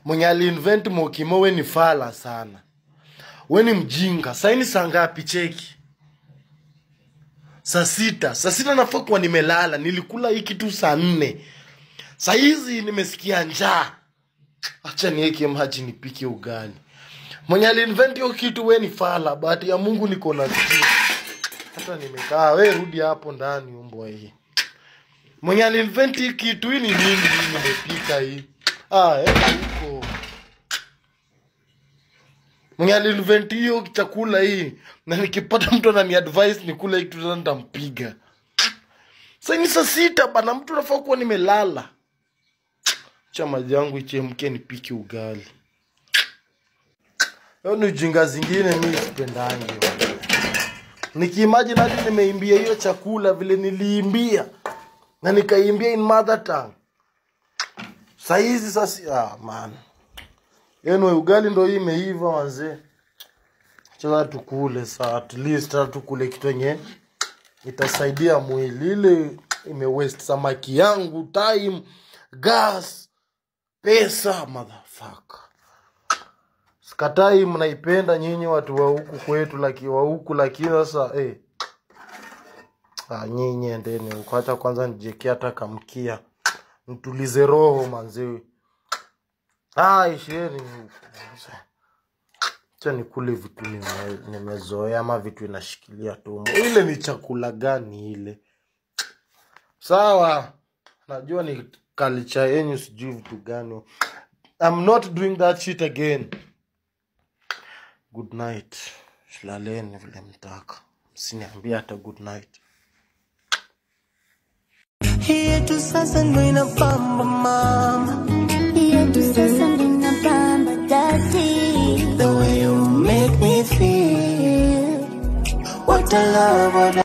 Mwenye aliinvent mokimo, we ni fala sana. We ni mjinga. Saini saa ngapi? Cheki. Saa 6. Saa 6 nafaa kuwa nimelala. Nilikula hii kitu saa 4. Saa hizi nimesikia njaa. Acha niweke maji nipike ugali. Mwenye aliinvent hiyo kitu, we ni fala. Bahati ya Mungu niko na kitu. Hata nimekaa, we rudi hapo ndani, umbwa hii. Mwenye aliinvent hii kitu, hii ni nini hii nimepika hii? Ah, enda huko. Mwenye aliinvent hiyo chakula hii, na nikipata mtu anani advise nikule hii kitu, sasa nitampiga. Sasa ni saa 6 bana, mtu nafaa kuwa nimelala. Acha maji yangu ichemke nipike ugali. Hiyo ni ujinga zingine mimi sipendangi. Nikiimagine hadi nimeimbia hiyo chakula vile niliimbia na nikaimbia in mother tongue. Saa hizi sasa, ah man. Anyway, ugali ndo hii imeiva, wazee. Sasa tukule saa, at least hata tukule kitu yenye itasaidia mwili. Ile ime waste samaki yangu, time, gas, pesa, motherfucker. Sikatai mnaipenda nyinyi watu wa huku kwetu, laki wa huku, lakini sasa eh. Ah, nyinyi endeni huko, acha kwanza nijiekee hata kamkia, nitulize roho manze. Ah, ishieni huku. Acha nikule vitu nimezoea ama vitu inashikilia tumbo. Ile ni chakula gani ile? Sawa, najua ni culture yenyu, sijui vitu gani. I'm not doing that shit again. Good night. Laleni vile mtaka. Msiniambie hata good night. Yetu sasa ndo inapamba, mama. Yetu sasa ndo inapamba, daddy. The way you make me feel. What a love, what a